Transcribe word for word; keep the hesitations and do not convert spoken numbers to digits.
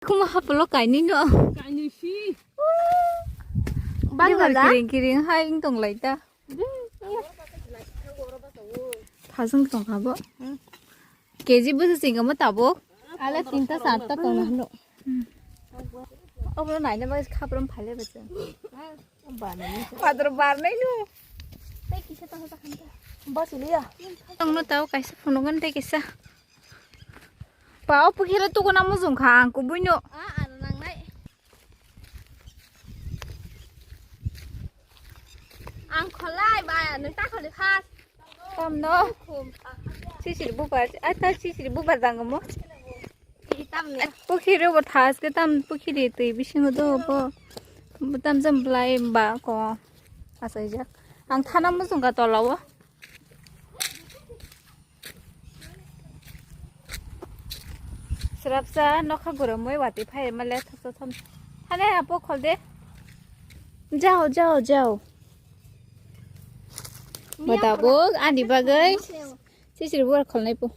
Kuma hapolo kainwi no. Kainwi si. Bang Liver gada? Kiring kiring hai wng tong lai ta. Thasung tong kha bo. K G bwswk singkamo tabuk. Ale tinta charta tong na hwno. Obo naina bagwi khapram phailai bwswk. Padro barnai no. Tei kisa tong ta khan ta. Bas liya. Tong no tao kaisa phunukgwn tei kisa. Pa o pukhira tukuna mujung kha ang kubui no. A ano nangnai. Ang kholai ba nang ta kholi khas. Tam no. Sisir bubar, ai ta sisir bubar dang mo. Pukhiri bo thas ke tam pukhiri twi bisingo do bo. Bo tam jam blai ba ko. Asai jak. Ang thana mujung ka tola o. Srapsa nokha gurumoi wati phai male thoksa thom. Hane apo khol de. Jao, jao, jao. Bo tabuk ani bagwi. Sisir bubar kholnai po.